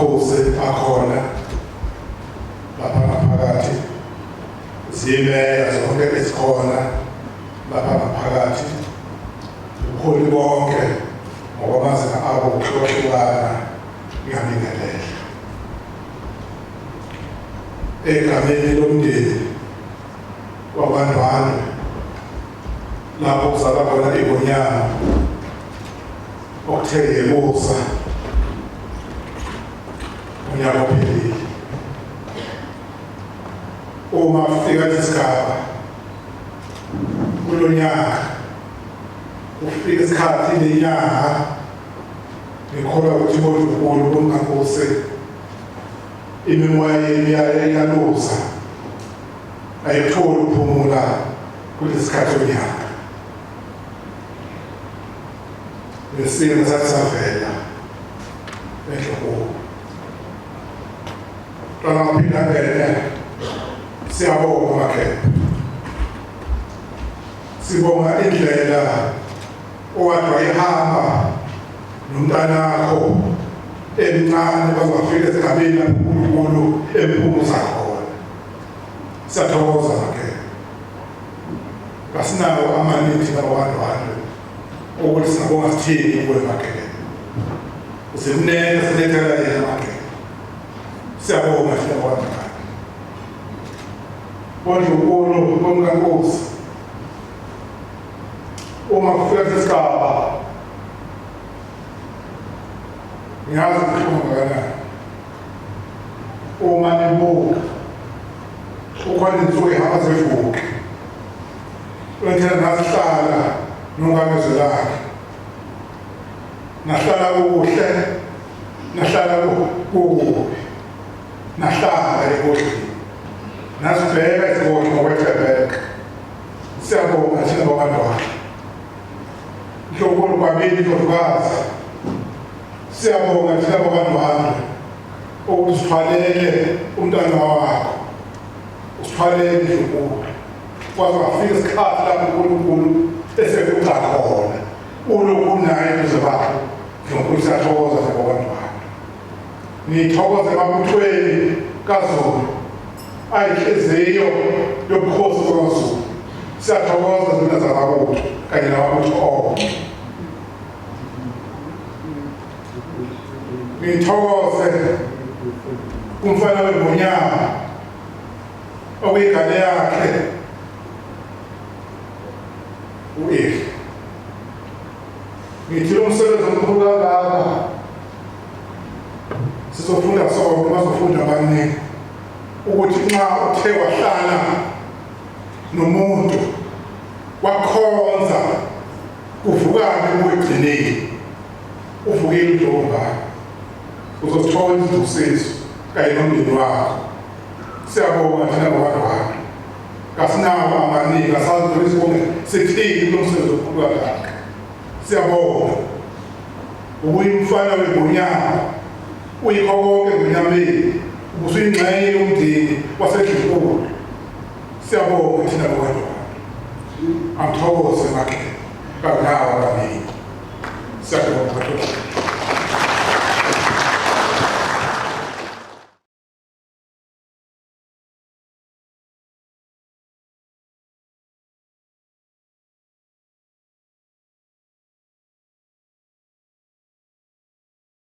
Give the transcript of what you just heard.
Amakhosi akhona lapha ngaphakathi, zimeya zonke ezikhona lapha ngaphakathi, ubuholi bonke ngokwamazinga abo kuhlukahlukana, ngiyabingelela egameni lomndeni wakwaNdwandwe lapho kuzalwa khona iGonyama okuthe yekusa unyaka ophelile. Uma kufika lesigaba kulo nyaka, kufika isikhathi nenyanga, ngikholwa ukuthi bodlunkulu bomnkankosi imimoya yenu iyaluza, ayikutholi ukuphumula kulesi sikhathi sonyaka. Lesimo sathi savela enhlokweni qala ngaphinda ngene. Siyabonga makhepha, sibonga indlela owathi wayihamba nomntanakho emncane baze bafika esigabeni lapho uNkulunkulu emphumuza khona. Siyathokoza makhepha, kasinawo amaningi thina bakwaNdwandwe ukuthi singabonga sithini kuwe makhepha. Usemnene, silethela yena makhepha. Siyabonga thina bakwaNdwandwe, bondlunkulu bomkankosi. Uma kufika lesigaba, ngiyazi kubuhlungu kangakanani uma nibuka ukhona insuku ihamba zivuke ulethela nasihlala nongamezwe lakhe, nahlala kukuhle, nahlala kukubi, nahlala egodlini, nasibheka isigodlo ngokwethembeka. Siyabonga thina bakwaNdwandwe. Ndlonkulu kwabili, Ndlovukazi, siyabonga thina bakwaNdwandwe ukuthi usithwalele umntwana wakho, usithwalele indlunkulu kwaze kwafika isikhathi lapho uNkulunkulu esekuca khona, ulokhu naye eduze kwakhe. Ndlonkulu, siyathokoza thina bakwaNdwandwe. Ngithokoze emabuthweni kaZulu ayinhliziyo yobukhosi kwaZulu. Siyathokoza zina zamabutho kanye namabutho onke. Ngithokoze kumfana wengonyama okuyingane yakhe u-Eli. Ngithi lo msebenzi omkhulu kangaka sizofunda sonke, bazofunda abaningi ukuthi nxa uthe wahlala nomuntu wakhonza, kuvukani kuyigcinile, uvukile uNdlovukazi, uzothola izibusiso kanye nomndeni wakho. Siyabonga thina bakwaNdwandwe, kasinawo amaningi, asazi ukuthi sibonge sithini kulo msebenzi omkhulu kangaka. Siyabonga ubuyimfana wengonyama, uyikho konke engonyameni, ubusuyingxenye yomndeni waseDlunkulu. Siyabonga thina bakwaNdwandwe. Angithokoze makhe kangaka abaningi. Siyabonga madoda.